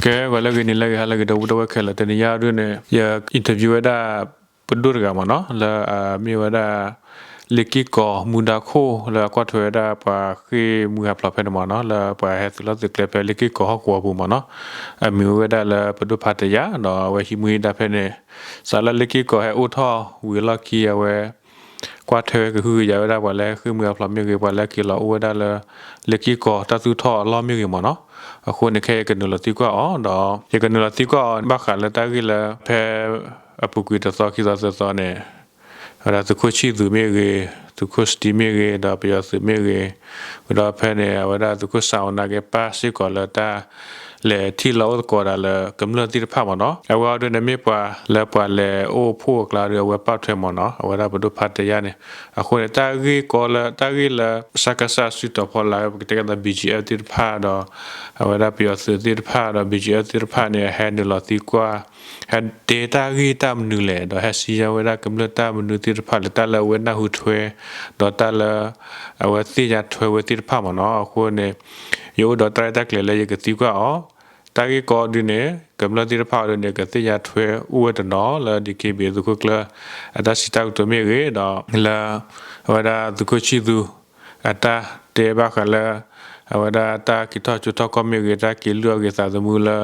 ကဲ ဂီၤလၢအဂ့ၤ နံၤလၢအဂ့ၤ ဟါလၢအဂ့ၤ ဒီပုၢ်ဝဲၢ်ခဲလၢာ် တနံၤညါဒုန့ၣ် ယ interview ဝဲဒၣ် ပဒိၣ်တဂၤမ့ၢ်နီၤ လၢအမ့ၢ်ဝဲဒၣ် လ့ၢ်က့ၢ်ကီးမူဒါခိၣ်လၢအကွၢ်ထွဲဝဲဒၣ်ပှၤဃ့ၢ်မှံဟးဖျိးဖဲန့ၣ်မ့ၢ်နီၤ လၢပှၤဟဲသုးလီၢ်သုးကျဲဖဲလ့ၢ်က့ၢ်ကီးဟီၣ်ကဝီၤပူၤမ့ၢ်နီၤ အမံၤဝဲဒၣ်လၢပဒိၣ်ဖးတယၢ် ဒီးအဝဲဟံးမူဒါဖဲန့ၣ် စးလၢလ့ၢ်က့ၢ်ကီးဟဲအိၣ်ထီၣ်ဝံၤအလီၢ်ခံ အဝဲ ကွၢ်ထွဲကဟုကယာ်ဝဲဒၣ်ပှၤလၢဃ့ၢ်မှံဟးဖျိးမ့ၢ်ဂ့ၤ ပှၤလၢက့ၤလီၤအိၣ်ဝဲဒၣ်လၢ လ့ၢ်က့ၢ်ကီးတၢ်သူၣ်ထီၣ်အလီၢ်မ့ၢ်ဂ့ၤမ့ၢ်နီၤ အဃိန့ၣ် ခဲအံၤယကနုာ်လီၤသံကွၢ်အီၤ ဒီးယကနုာ်လီၤသံကွၢ်အီၤ ဘၣ်ဃးလၢတၢ်ဂ့ၢ်လၢ ဖဲအပူၤကွံာ်တသီခံသီသၢသီန့ၣ် ဝဲဒၣ်သုးခိၣ်ဆံၣ်သူးမ့ၢ်ဂ့ၤ, သုးခိၣ်စတံမ့ၢ်ဂ့ၤ, ဒီးပယီၤသုးမ့ၢ်ဂ့ၤ, ဝံၤဒီးဖဲန့ၣ် အဝဲဒၣ်သုးခိၣ်စးအီနါက့ ပၢ်စ့ၢ်ကီးလၢတၢ်လဲၤထံၣ်လီၤအိၣ်သကိးဒၣ်လၢကမျၢၢ်သ့ၣ်တဖၣ်မ့ၢ်နီၤ အဝဲအံၤဒုန့ၣ်မ့ၢ်ပှၤလၢအအိၣ်ဖှိၣ်အကျါဒီး အဝဲပာ်ထွဲမ့ၢ်နီၤ အဝဲဒၣ်ပဒိၣ်ဖးတယၢ်န့ၣ် အဃိန့ၣ် တၢ်ဂ့ၢ်ကီလၢ တၢ်ဂ့ၢ်လၢ စကစ စုတီၤဖီလာ် ပကတဲကဒီး ဘီကၠံအၣ်သ့ၣ်တဖၣ်ဒီး အဝဲဒၣ်ပယီၤသုးသ့ၣ်တဖၣ်ဒီး ဘီကၠံအၣ်သ့ၣ်တဖၣ်န့ၣ် ဟဲနုာ်လီၤသံကွၢ် ဟဲတဲတၢ်ဂ့ၢ်တၢ်မနုၤလဲၣ် ဒီးဟဲစံၣ်ညီၣ်ဝဲဒၣ်ကမျၢၢ်တၢ်မနုၤသ့ၣ်တဖၣ်လဲၣ် တၢ်လၢအဝဲနၢ်ဟူထွဲ ဒီးတၢ်လၢ အဝဲသ့ၣ်ညါထွဲဝဲသ့ၣ်တဖၣ်မ့ၢ်နီၤ အဃိန့ၣ် ယအိၣ်ဒီးတၢ်ရဲၣ်တၢ်ကျဲၤလၢယကသံကွၢ်အီၤ တၢ်ဂ့ၢ်ကီဒုန့ၣ် ကမျၢၢ်သ့ၣ်တဖၣ်အံၤဒုန့ၣ် ကသ့ၣ်ညါထွဲအိၣ်ဝဲတနီၤလၢ DKBA သုးခိၣ်ကျၢၢ် အတၢ်စံးတၢ်ကတိၤမ့ၢ်ဂ့ၤ ဒီးလၢ အဝဲဒၣ်သုးခိၣ်ဆံၣ်သူး အတၢ်တဲဘၣ်ဃးလၢ အဝဲဒၣ်တၢ်က့ၤထီၣ်ကၠိထီၣ်ကီၢ်မ့ၢ်ဂ့ၤ တၢ်က့ၤလုၢ်အီၣ်ဂ့ၤသးသမူလၢ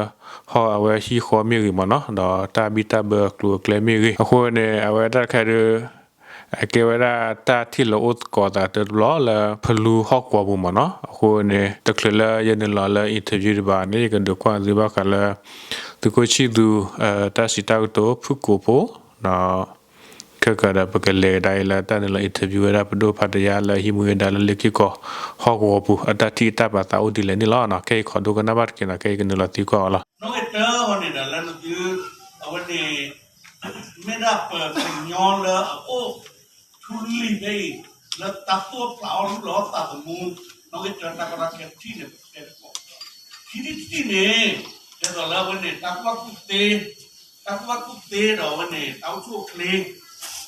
ဟီၣ်အဝဲဟံၣ်ဃီမ့ၢ်ဂ့ၤမ့ၢ်နီၤ ဒီးတၢ်ဘံၣ်တၢ်ဘၢအကျိၤအကျဲမ့ၢ်ဂ့ၤ အဃိန့ၣ် အဝဲတၢ်တခါဒု အကဲဝဲဒၣ်တၢ်ထံၣ်လိာ်အိၣ်သကိးသးတဘျီလၢ ဖလူဟီၣ်ကဝီၤပူၤမ့ၢ်နီၤ အဃိန့ၣ် တချုးလၢယနုာ်လီၤလၢ interview တဘၣ်န့ၣ် ယကဒုးကွၢ်သုဘၣ်ဃးလၢ သုးခိၣ်ဆံၣ်သူး တၢ်စံးတၢ်ကတိၤဖုၣ်ကိာ်ဖိ ဒီး ခဲကဒီး ပကလဲၤကဒါအံၤလၢတၢ်နုာ်လီၤ interview ဝဲဒၣ်ပဒိၣ်ဖးတယၢ်လၢဟံးမူဒါလၢလ့ၢ်က့ၢ်ကီး ဟီၣ်ကဝီၤပူၤ အတၢ်ထံၣ်တၢ်ပာ်သးအိၣ်ဒ်လဲၣ်န့ၣ်လီၤ. ခဲအံၤခိးဒိကနၣ်ဘၣ်တက့ၢ်နီၤ ခဲအံၤကနုာ်လီၤသံကွၢ်အီၤလီၤ. နီၣ်ဂံၢ်တၢဟီန့ၣ်ဒီးလၢနသု အဝဲန့ၣ် မ့ၢ်ဒၣ်ပှၤကညီလၢအအိၣ် ထူလံၤဖဲအံၤ လၢတၢ်သူၣ်ဖျးအီၤလူလီၤသးသမူ နီၣ်ဂံၢ်တၢတၢ်ကီတၢ်ခဲထံၣ်န့ၣ် ပတဲသကိး ခံထံၣ်တထံၣ်န့ၣ် ဒ်သိးလၢအဝဲန့ၣ် တၢ်ကူၣ်ဘၣ်ကူၣ်သ့ တၢ်ကူၣ်ဘၣ်ကူၣ်သ့ဒီးအဝဲန့ၣ် တၢ်အိၣ်ဆူၣ်အိၣ်ချ့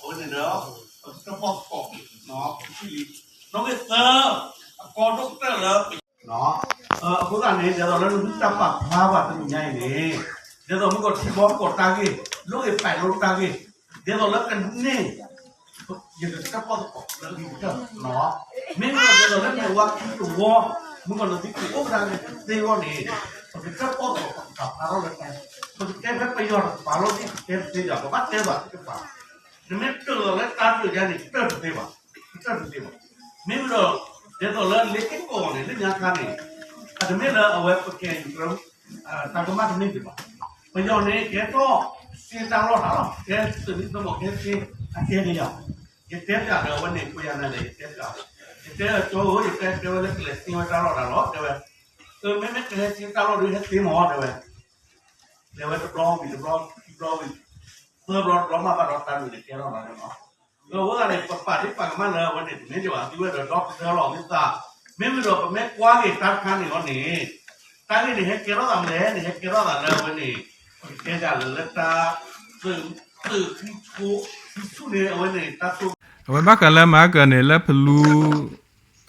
အဝဲန့ၣ်ဒီး ပကတၢၣ်ပီၣ်သကိး ထံၣ်လံ နီၣ်ဂံၢ်သၢ အကီဒိၣ်ကတၢၢ်လၢ အဃိသတးန့ၣ် ဒ်သိးလၢနသုတၢ်ပာ်ဖျါဘၣ်တနံၤညါအံၤန့ၣ် ဒ်သိးမုၢ်ကီၢ်ထံဘီမုၢ်ကီၢ်တၢ်ဂ့ၢ် လိၣ်ဂ့ၤပာ်လိတၢ်ဂ့ၢ် ဒ်သိးလၢကန့ၢ် ယကတၢၣ်ပီၣ်သကိးလၢအဂ့ၤကတၢၢ် မ့မ့ၢ်ဒ်သိးလၢမဲာ်ဝါခံသဝီ မုၢ်ကီၢ်လၢသုကအိၣ်ကဒါက့ၤသ့အဂီၢ်န့ၣ် ပကတၢၣ်ပီၣ်သကိး ပကပာ်ဖျါထီၣ်လၢ ပကတဲဖဲပယီၤတကပၤလီၤ ပကတဲတသ့ဒီး ပဘၣ်တဲဘၣ်တကပၤ နမ့ၢ်တၢၣ်လီၤလၢတၢ်ဒုးယါန့ၣ် တၢၣ်တသ့ဘၣ် တၢၣ်တသ့ဘၣ် မ့မ့ၢ်ဒီး ဒ်သိးလၢလ့ၢ်က့ၢ်ကီးန့ၣ် လၢညါခါန့ၣ် အတမ့ၢ်လၢအဝဲပကဲ တၢ်ကမၣ်တမ့ၢ်ဒံးဘၣ်. ပယီၤန့ၣ် ကဲထီၣ်စ့တၢ်လီၢ်တၢ်လီၤ ကဲသုးမုၢ်သံၣ်ဘိကဲစ့ အကဲကယၤ ယတဲပျးဒီးအဝဲန့ၣ် ကိးယၤနၤလဲၣ် ယတဲပျး ယတဲကၠီဧၢ ယတဲတဲဝဲလၢကလဲၤစ့ဝဲတၢ်လီၢ်တၢ်လီၤ တဲဝဲ အမ့မ့ၢ်ကဟဲစ့တၢ်လီၢ်ဒီးဟဲသ့မ့ၢ် တဲဝဲ လဲၤဝဲတဘျီဝံၤတဘျီ ခံဘျီဝံၤ သၢဘျီတဘျီမးဘၣ်ဒီး တၢ်ဒုးန့ၣ်ကဲထီၣ်လီၤန့ၣ်လီၤ. အဃိသတးန့ၣ် ပပာ်ဒ့ၣ်ပာ်ကမၣ်လၢအဝဲန့ၣ် တမ့ၢ်ဒံးဘၣ် သုဝဲဒီးဒီသဒၢလီၤမ့ၢ်သး မ့မ့ၢ်ဒီးပမ့ၢ်ကွၢ်က့ၤတၢ်တခါန့ၣ်လီၤန့ၣ် တၢ်ဂ့ၢ်န့ၣ် ဟဲကဲထီၣ်သးမနုၤလဲၣ် န့ၣ် ဟဲကဲထီၣ်သးလၢအဝဲန့ၣ် ပကတဲဒၣ်လၢလၢတၢ် သုး သုး သုးဆူၣ်န့ၣ် အဝဲန့ၣ် တၢ်သိ အဝဲဘၣ်ဃးလၢမၤကၢၢ်န့ၣ် လၢဖလူ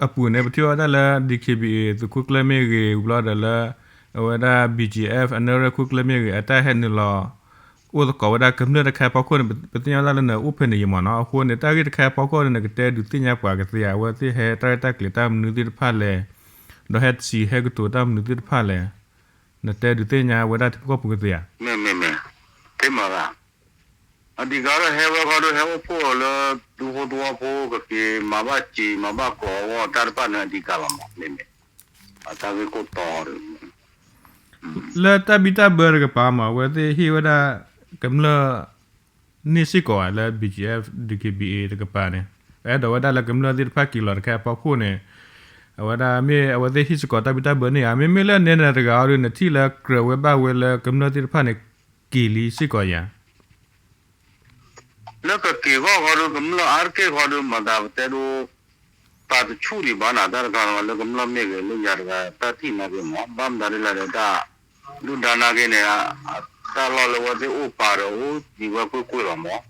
အပူၤန့ၣ် ပထံၣ်ဝဲဒၣ်လၢ DKBA သုးခိၣ်ကျၢၢ်မ့ၢ်ဂ့ၤ ဝံၤဘျီဒီးလၢ အဝဲဒၣ် BGF အနၢ်ရဲၣ်ခိၣ်ကျၢၢ်မ့ၢ်ဂ့ၤ အတၢ်ဟဲနုာ်လီၤ အိၣ်သကိးဝဲဒၣ်ကမျၢၢ်တခါအဖီခိၣ်န့ၣ် ပသ့ၣ်ညါဝဲဒၣ်လၢနအိၣ်ဖဲန့ၣ်ယံၤမ့ၢ်နီၤ အဃိန့ၣ် တၢ်ဂ့ၢ်တခါအဖီခိၣ်န့ၣ် နကတဲဒုးသ့ၣ်ညါပှၤကသ့ဧါ အဝဲသ့ၣ်ဟဲတၢ်ရဲၣ်တၢ်ကျဲၤတၢ်မနုၤသ့ၣ်တဖၣ်လဲၣ် ဒီးဟဲစံးဟဲကတိၤတၢ်မနုၤသ့ၣ်တဖၣ်လဲၣ် နတဲဒုးသ့ၣ်ညါဝဲဒၣ်ထံဖိကီၢ်ဖိကသ့ဧါ မ့ၢ်မ့ၢ်မ့ၢ် သ့မၤသး အဓိကဒီးဟဲဝဲခီဒုးဟဲအိၣ်ဖှိၣ်လၢ ဒူဖိသဝီဖိကက့ၤမၤဘၣ်စံာ်မၤဘၣ်ကီးအဂီၢ် တၢ်တဖၣ်န့ၣ်အဓိကလီၤမး မ့မ့ၢ် အတၢ်ဂ့ၢ်ခိၣ်တီဒုး လၢတၢ်ဘံၣ်တၢ်ဘၢတကပၤမး အဝဲသ့ၣ်ဟ့ၣ်ဝဲဒၣ် ကမျၢၢ် န့ၢ်စ့ၢ်ကီးဧါလၢ BGF DKBA တကပၤန့ၣ် ပအဲၣ်ဒိးဝဲဒၣ်လၢကမျၢၢ်သ့ၣ်တဖၣ်က့ၤလီၤတခါအဖီခိၣ်န့ၣ် အဝဲဒၣ်မ့ၢ်အဝဲသ့ၣ်ဟ့ၣ်စ့ၢ်ကီးတၢ်ဘံၣ်တၢ်ဘၢန့ၢ်ဧါ မ့မ့ၢ်လၢနဲနဲတဂၤအီၤဒုး နထံၣ်လၢကြၢးဝဲဘၣ်ဝဲလၢကမျၢၢ်သ့ၣ်တဖၣ်န့ၣ် က့ၤလံစ့ၢ်ကီးဧါ လၢကက့ၤဂီၢ်ခီဒုး ကမျၢၢ်အါတက့ၢ်ခီဒုး မၤသးပတဲဒိ ပာ်တဆူၣ်ဒံးဘၣ်နၤ တၢ်တခါန့ၣ် လၢကမျၢၢ်မ့ၢ်ဂ့ၤ လၢယၤတဂၤ တၢ်ထံၣ်နာ်က့မး ဘၣ်မတၤဒ်လဲၣ်ဒီး တၢ်ဒုၣ်ဒါနာ်က့န့ၣ် တၢ်လီၢ်လၢအဝဲသ့ၣ်အိၣ်ပာ်ဒီးအိၣ်ဒံးဝဲကွ့ၢ်ကွ့ၢ်လီၤမး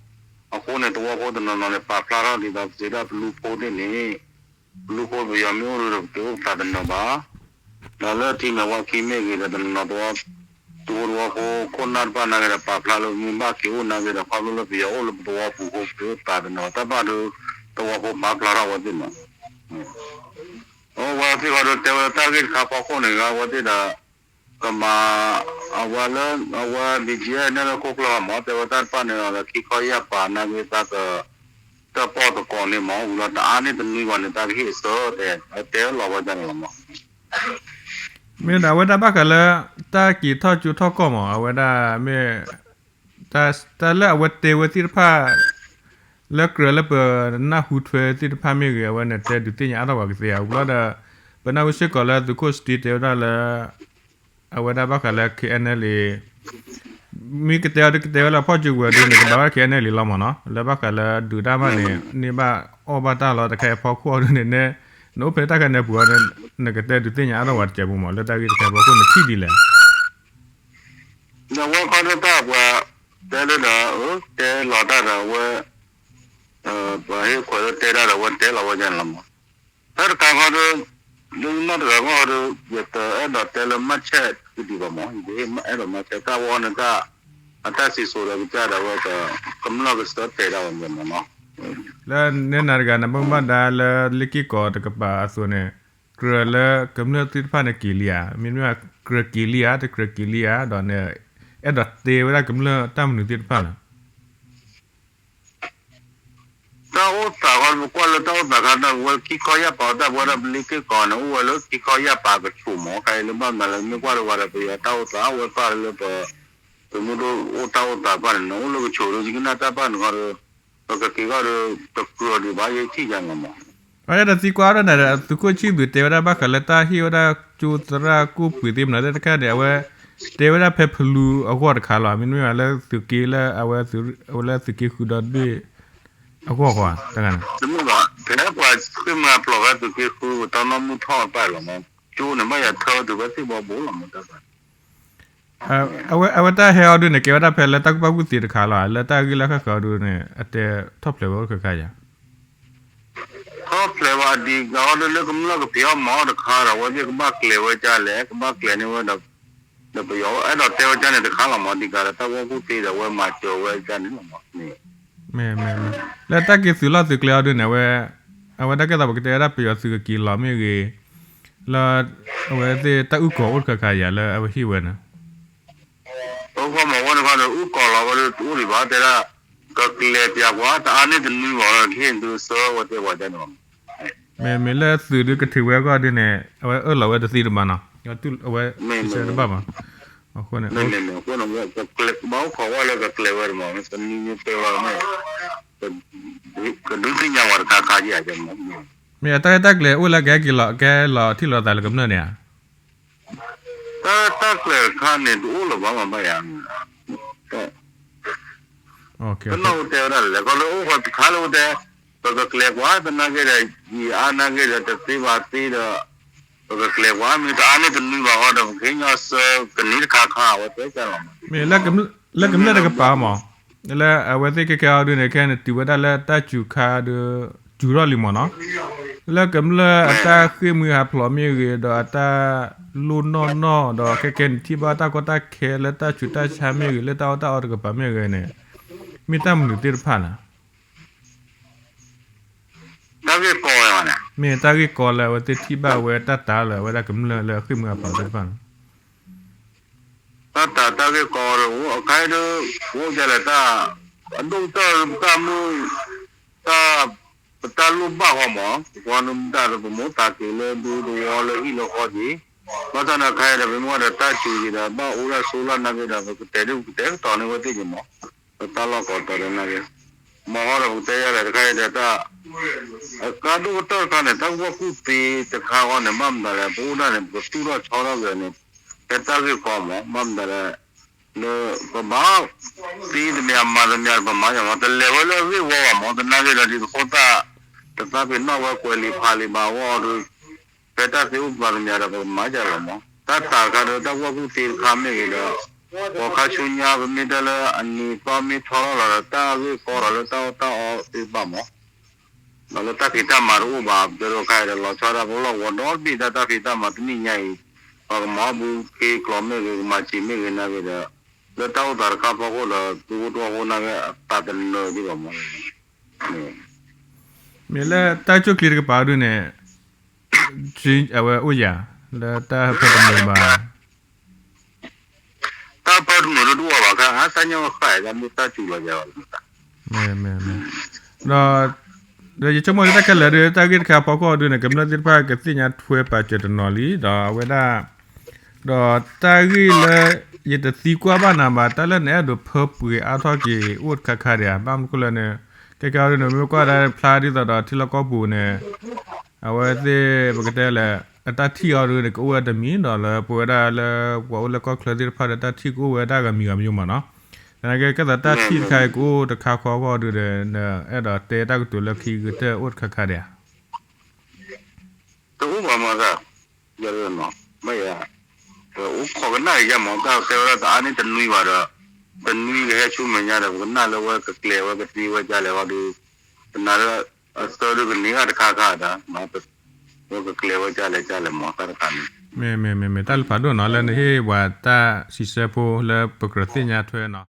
အဃိန့ၣ် သဝီဖိတနီၤနီၤန့ၣ် ပာ်ဖျါထီၣ်ဒ်သိးပစံးဒၣ်ပလူဖိသ့ၣ်န့ၣ် ပလူဖိပယီၤမ့ၢ်အိၣ်ဒီး ပက့ၤအိၣ်ပသးတနီၤဘၣ် ဒီးလၢထံမဲာ်ဝါခံမ့ၢ်ဂ့ၤဒီး တနီၤနီၤသဝီ သုးခိၣ်သဝီဖိခိၣ်နၢ်တဖၣ်နာ်က့ဒီး ပာ်ဖျါလၢမ့ၢ်ဘၣ်က့ၤအိၣ်နာ်က့ဒီး ခီဖျိလၢပယီၤအိၣ်လၢပသဝီပူၤအဃိ ပသးတနီၤ တၢ်ဘၣ်ဒုး သဝီဖိပာ်ဖျါထီၣ်ဝဲသ့ၣ်မး, အဝဲသ့ၣ်ဃီဒီး တဲဝဲတၢ်ဂ့ၢ်တခါဖီခိၣ်န့ၣ် အဝဲသ့ၣ်ဒီး ကမၤ အဝဲလၢ အဝဲ ဘီကၠံ န့ၣ်လၢခိၣ်ကျၢၢ်မး တဲဝဲတၢ်တဖၣ်န့ၣ်ဒီး ခံခီယၢ်ပၤနာ်က့ တၢ်က တၢ်ပီၣ်သကိးန့ၣ်မး ဝံၤလီၤတအါန့ၣ်တနွံဘၣ်န့ၣ် တၢ်ကဟ့ၣ်အဆၢ တဲ တဲလီၤဝဲဒၣ်န့ၣ်လီၤမး. မ့ၢ်ဒီးအဝဲဒၣ်ဘၣ်ဃးလၢ တၢ်က့ၤထီၣ်ကၠိထီၣ်ကီၢ်မး အဝဲဒၣ်မ့ၢ် တၢ်လၢအဝဲတဲဝဲသ့ၣ်တဖၣ် လၢကြၢးလၢပနၢ်ဟူထွဲသ့ၣ်တဖၣ်မ့ၢ်ဂ့ၤ အဝဲန့ၣ်တဲဒုးသ့ၣ်ညါအါထီၣ်ပှၤကသ့ဧါ. ဝံၤလီၤဒီး ပနၢ်ဟူစ့ၢ်ကီးလၢသုးခိၣ်စတံတဲဝဲဒၣ်လၢ အဝဲဒၣ်ဘၣ်ဃးလၢ ခ့ၣ်အဲၣ်နဲလ် မ့ၢ်ကတဲအီၤဒုးကတဲဝဲလၢဖီၣ်စုကဝဲၤဒုးန့ၣ် ကဘၣ်ဝဲ ခ့ၣ်အဲၣ်နဲလ် လီၤမးနီၤ လၢဘၣ်ဃးလၢဒုးတၢ်မးန့ၣ် န့ၢ်ဘၣ်အီၣ်ဘၣ်တၢ်လီၤ တခါအံၤဖီခိၣ်အီၤဒုးန့ၣ် နအိၣ်ဖဲတၢ်ခါန့ၣ်အပူၤအီၤန့ၣ် နကတဲဒုးသ့ၣ်ညါအါထီၣ်ပှၤတစဲးဖိမး လၢတၢ်ဂ့ၢ်တခါအံၤဖီခိၣ်န့ၣ်ထံၣ်ဒ်လဲၣ်. ဒီးဝဲခီဒုးတၢ်ပှၤ တဲလၢဒီး တဲလီၤတၢ်ဒီးဝဲ ပှၤဟ့ၣ်ခွဲးလၢတဲတၢ်ဒီးဝဲတဲလီၤဝဲဒၣ်န့ၣ်လီၤမး. တၢ်တခါခီဒီး ဒ်နီၢ်တဂၤခီဒီး ယတအဲၣ်ဒိးတဲလၢမၤဆဲးကဒံးဘၣ်မး ယတအဲၣ်ဒိးမၤဆဲး တၢ်ဝဲန့ၣ်တၢ် အတၢ်စံၣ်စိၤဒီးကစၢ်ဒီးဝဲ ကမျၢၢ်ကစၢ်တဲဒၣ်ဝဲန့ၣ်မးနီၤ. လၢနဲနၤတဂၤန့ၣ် ဘၣ်မူဘၣ်ဒါလၢလ့ၢ်က့ၢ်ကီးတကပၤအသိးန့ၣ် ကြၢးလၢကမျၢၢ်သ့ၣ်တဖၣ်န့ၣ်က့ၤလံဧါ မ့တမ့ၢ် ကြၢးက့ၤလံဧါ တကြၢးက့ၤလံဧါ ဒီးန့ၣ် အဲၣ်ဒိးတဲဝဲဒၣ်ကမျၢၢ်တၢ်မနုၤသ့ၣ်တဖၣ်လဲၣ်. တၢ်အိၣ်သးခီ ပကွၢ်လၢတၢ်အိၣ်သးခါ တၢ်ဝဲခံခီယၢ်ပၤတၢ်ပဝဲဒၣ်ပလ့ၢ်က့ၢ်ကီးန့ၣ် အိၣ်ဝဲလၢခံခီယၢ်ပၤကဆူးမး ခဲအံၤလၢဘၣ်မနုၤလဲၣ် မ့ၢ်ကွၢ်လၢဝဲဒီးပယီၤတၢ်အိၣ်သး အဝဲသ့ၣ်လၢပ သုးမုၢ်ဒိၣ်အိၣ်တၢ်အိၣ်သးတဖၣ်န့ၣ် အိၣ်လၢကဆူးဒီး ယကနၣ်တၢ်ဘၣ်န့ၣ်ခီဒီး ပကက့ၤခီဒီး တကြၢးဒံးဘၣ် ယထံၣ်ယၤန့ၣ်မး. အဝဲဒၣ်သံကွၢ်ဒီးန့ၣ် သုးခိၣ်ဆံၣ်သူးတဲဝဲဒၣ်ဘၣ်ဃးလၢတၢ်ဟ့ၣ်ဝဲဒၣ်ကၠိသရၣ်ကိၣ်ပှ့ၤသ့ၣ်မနုၤသ့ၣ်တခါန့ၣ် အဝဲ တဲဝဲဒၣ်ဖဲဖလူအဂီၢ်တခါလီၤ မ့တမ့ၢ်ဘၣ်လၢသုးက့လၢအဝဲ အဝဲလၢသုးက့ဃုဒီဘ့ၣ်အဂီၢ်ဃီ တဂၤန့ၣ် တမ့ၢ်ဘၣ် ဖဲပှၤဃ့ၢ်မှံဟးဖျိးဖဲသုးက့ဃုပတၢ်နီၢ်မုၢ်ထီၣ်အပၢ်လီၤမး ကၠိန့ၣ် ဘၣ်ယၤထၢဝဲတုၤဖဲသ့ၣ်ဘီဘိလီၤမး တၢ် အဝဲ အဝဲတၢ်ဟဲအီၤဒုးန့ၣ် ကဲဝဲဒၣ်ဖဲလၢတၢ်ကူၣ်ဘၣ်ကူၣ်သ့တခါလီၤ လၢတၢ်ဂ့ၢ်လၢဃၣ်ဃၢၤအီၤဒုးန့ၣ် အတဲထီၣ်ဖျဲးဝဲအိၣ်တခါခါယၤ ထီၣ်ဖျဲးဝဲအဒံးကီးဒီးလၢကမျၢၢ်ကဖံးအီၣ်မၤအီၣ်တခါဒီး အဝဲသ့ၣ်ကဘၣ်ကျဲၤဝဲဒ်လဲၣ် ကဘၣ်ကျဲၤန့ၢ်ဝဲဒီး ဒီးပယီၤအဲၣ်ဒိးတဲဝဲဒ်န့ၣ်တခါလီၤမး ဒ်ကးဒီးတၢ်ကူၣ်ဘၣ်ကူၣ်သ့ဒီး အဝဲမၤစၢၤဝဲဒ်န့ၣ်လီၤမး မ့ၢ် မ့ၢ် လၢတၢ်က့ၤသုးလီၢ်သုးကျဲအီၤဒုးန့ၣ် အဝဲ အဝဲတၢ်ကဲသးပကတဲဝဲဒၣ်ပယီၤသုးကက့ၤလီၤမ့ၢ်ဂ့ၤ လၢ အဝဲသ့ၣ်တၢ်အုၣ်ကီၤအိၣ်တခါခါယၤလၢအဝဲဟ့ၣ်ဝဲန့ၣ် အဃိမးဝဲန့ၣ်ခီဒီး အုၣ်ကီၤလီၤဝဲဒၣ်တအိၣ်ဒံးဘၣ် တဲဒၣ် ကကျဲၤပၠးကွၢ် တအါန့ၢ်တနွံဘၣ်ဒီး ကဟ့ၣ်ဒုးဆၢဝဲတဲဝဲဒ်န့ၣ်လီၤ. မ့မ့ၢ်လၢသုးဒုးကထံၣ်ဝဲအဂီၢ်ဒုးန့ၣ် အဝဲအၢၣ်လီၤဝဲတသ့တဘၣ်နီၤ အဝဲ တဆၢတဘၣ်ဘၣ် အဃိန့ၣ် မ့မ့ၢ် အဃိန့ၣ် ကဘၣ်အိၣ်ခိးဝဲလၢကကျဲၤဝဲတမး တနွံနွံတဲဝဲမ့ၢ် ကဒုးသ့ၣ်ညါဝဲတခါခါယၤ မ့ၢ်အတၢ်ဂ့ၢ်တၢ်ကျဲၤအိၣ်လၢကဟဲက့ၤလီၤ ကဟဲလီၤထံၣ်လိာ်သးလၢကမျၢၢ်န့ၣ်ဧါ တၢ် တၢ်ကျဲၤတခါန့ၣ် တအိၣ်လၢၤဘၣ်မးဘၣ်ယၤ ပနီၢ်အိၣ်တဲဝဲဒၣ်လဲၣ် ခီလၢအိၣ်ဃီတခါလၢအိၣ်တဲ ပကကျဲၤကွၢ် သနာ်က့ဒီး ယံာ်အါနာ်က့ဒီး တသ့ဘၣ်သ့ဒီး ပကကျဲၤကွၢ် မ့ၢ်တအါန့ၢ်တနွံဘၣ်ဃီဒီး ပကဟ့ၣ်ညီဆၢကနံၤတခါခါ အဝဲတဲကၢ်လီၤမး မ့ၢ်လၢကမျၢၢ်တကပၤမး လၢအဝဲသ့ၣ်ခဲခဲအံၤဒုးန့ၣ် ခဲန့ၣ်တုၤဝဲဒၣ်လၢတၢ်စူၤခါဒီး စူၤထီၣ်လံမးနီၤ လၢကမျၢၢ်အတၢ်ဃ့ၢ်မှံဟးဖျိးမ့ၢ်ဂ့ၤ ဒီးအတၢ်လိၣ်နီၢ်နီၢ် ဒီးခဲခဲန့ၣ်ထံၣ်ဘၣ်တၢ်ကီတၢ်ခဲလၢတၢ်ဆူးတၢ်ဆါမ့ၢ်ဂ့ၤ လၢတၢ်အီၣ်တၢ်အီတကပၤမ့ၢ်ဂ့ၤန့ၣ် မ့ၢ်တၢ်မနုၤသ့ၣ်တဖၣ်လဲၣ် တၢ်ဂ့ၢ်ကီဝဲ မ့ၢ်တၢ်ဂ့ၢ်ကီလၢအဝဲသ့ၣ်ထံၣ်ဘၣ်ဝဲတၢ်တၢ်လၢအဝဲဒၣ်ကမျၢၢ်လၢအဃ့ၢ်မှံဟးဖျိးသ့ၣ်တဖၣ်န့ၣ် တၢ်တၢ်တၢ်ဂ့ၢ်ကီဒီး အခါအံၤဒီး ပအိၣ်ဒ်လဲၣ်တၢ် အဒိၣ်ကတၢၢ်တၢ်မုၢ် တၢ် ပတၢ်လိၣ်ဘၣ်ဃီမး ပကွၢ်န့ၣ်မတၤဒီးပမိၢ်သးက့ၤလၢဒူသဝီလၢဟံၣ်လၢဃီက့ၤ ဘၣ်ဆၣ်န့ၣ်အခါအံၤဒီး ပမ့ၢ်ဝဲဒီးတၢ်စူၤက့ၤဒီး ဘၣ်အိၣ်ဒၣ်ဆိလၢနာ်က့ဒီး ပကတဲဒ်ပကတဲကတီၤန့ၢ်ဝဲသ့ၣ်က့ၤမး ပတၢ်လီၢ်ကီးတီၤဒီးနာ်က့ မ့ၢ်ဃီဒီးပကတဲယၤလဲၣ်တခါအံၤဒီးတၢ် အကါဒိၣ်ကတၢၢ်တခါန့ၣ် တၢ်ကူၣ်ဘၣ်ကူၣ်သ့တခါဃီန့ၣ် ဘၣ်မတၤလဲၣ် ပအိၣ်ဒၣ်န့ၣ် ပကသူၣ်ထီၣ်ဆီထီၣ်က့ၤန့ၣ် ဖဲတၢ်ဂ့ၢ်ကီမး ဘၣ်မတၤလဲၣ် လၢပဘၣ်သ့တမံၤမၤတမံၤ ပမၤယၤမး တလဲၤဝဲလၢအဂ့ၢ်ဝီဘၣ်မး သနာ်က့ဒီးဒ်သိးဃိသတး တသးပ့ၤနီၣ်ဝဲကွဲးလံာ်ဖးလံာ်ဘၣ်အဂီၢ်ဒီး ဖဲတၢ်သ့အိၣ်မၤတမံၤဒီး ပကမၤယၤလီၤမး တၢ်တၢ်တခါဒီး တၢ်ကူၣ်ဘၣ်ကူၣ်သ့တခါမ့ၢ်ဂ့ၤဒီး ပှၤခါဆူညါ ပမ့ၢ်တဲလၢအနံၤသီမ့ၢ်ထီထီၣ်လီၤဒီး တၢ်ဂ့ၢ်ကီဒီးလၢတၢ်အီၣ်တၢ်အီသ့ၣ်တဖၣ်မး ဒီးလၢတၢ်ဖံးတၢ်မၤတအိၣ်ဘၣ် ပတဲဒိးခါအံၤဒီး လီၤဆီဒၣ်ပလီၢ်ကဝီၤဒီတဘ့ၣ် တၢ်တၢ်ဖံးတၢ်မၤတနံၣ်ညါအံၤ ပှၤကမၤအီၣ်ဘုခ့ကျိာ်မ့ၢ်ဂ့ၤ ကမၤစံာ်မ့ၢ်ဂ့ၤနာ်က့ဒီး လၢတၢ်အိၣ်သးတခါဖီခိၣ်ဒီး သုအိၣ်တအိၣ်အဃိနာ်က့ အသးတနၢၤဒံးဘၣ်မး. မ့ၢ်လၢတၢ်အိၣ်ဆူၣ်အိၣ်ချ့တကပၤဒုန့ၣ် အဝဲအိၣ်ယၤ လၢတၢ်ဟၢဖၢတမုာ်ဘၣ် တၢ်ဟၢဖၢတမုာ်ဒုတအိၣ်ဘၣ်ခါ ဟါသၣ်ညါဃၣ်အံၤ တၢ်မုၢ်တၢ်စူၤလီၤယၤဘၣ်လီၤ. မ့ၢ် မ့ၢ် ဒီး ဒီးယဆိကမိၣ်လၢတၢ်ခဲလၢာ်ဒီး တၢ်ဂ့ၢ်တခါအဖီခိၣ်ဒုန့ၣ် ကမျၢၢ်သ့ၣ်တဖၣ်ကသ့ၣ်ညါထွဲပာ်စၢၤတနီၤလံ ဒီးအဝဲဒၣ် ဒီးတၢ်ဂ့ၢ်လၢ ယတသံကွၢ်ဘၣ်နၤဘၣ် တၢ်လၢနအဲၣ်ဒိးဖၢပှဲၤအါထီၣ်က့ၤအိၣ်တခါခါဒံးဧါ ဘၣ်မနုၤဃိလဲၣ်န့ၣ် ကဲကဲအီၤဒုန့ၣ် မ့ၢ်ကွၢ်ဒၣ်ဖျါဒ်သိးဒီးထံလီၢ်ကီၢ်ပူၤန့ၣ် အဝဲသ့ၣ်ပကတဲလဲၣ် အတၢ်ထံၣ်အီၤဒုန့ၣ် ကအိၣ်ဝဲတမံၤဒီးလၢပဝဲဒၣ်လၢ ပှၤအိၣ်လၢကီၢ်ချၢသ့ၣ်တဖၣ်ဒီး တၢ်ထံၣ်ကအိၣ်ဝဲဒၣ်ဂၤမံၤဂၤမံၤမးနီၤ သနာ်က့ ကဲသိးတၢ်ထံၣ်တခါအံၤကအိၣ်တခါဃီအဂီၢ်ဒုဒီး နအဲၣ်ဒိးတဲတၢ်ကတိၤလၢခံကတၢၢ်အိၣ်တခါခါဒံးဧါ တအိၣ်ဘၣ်မးသး ယၤ မ့ၢ်ယၤ အိၣ်ခိးကနၣ်က့ၤယၤမး တၢ်တဲဝဲဒၣ်တအါန့ၢ်တနွံဘၣ်ဒီး တနွံကဟဲဆူမဲာ်ညါဒီး ပကနၣ်လၢဝဲကကျဲၤဝဲကသ့ဝဲဒ်လဲၣ်ဝဲဒု ပနာ်လၢ အသၢဒုကန့ၢ်ဂၤတခါခါဒီး ဝဲကကျဲၤဝဲဒ်လဲၣ်ဒ်လဲၣ်မး တၢ်တခါန့ၣ် မ့ၢ် မ့ၢ် မ့ၢ် မ့ၢ် တၢ်လၢဖးဒိၣ်နီၤ လၢနဟ့ၣ်ပှၤတၢ်စံးဆၢဖိလၢပကြၢးသ့ၣ်ညါထွဲနီၤ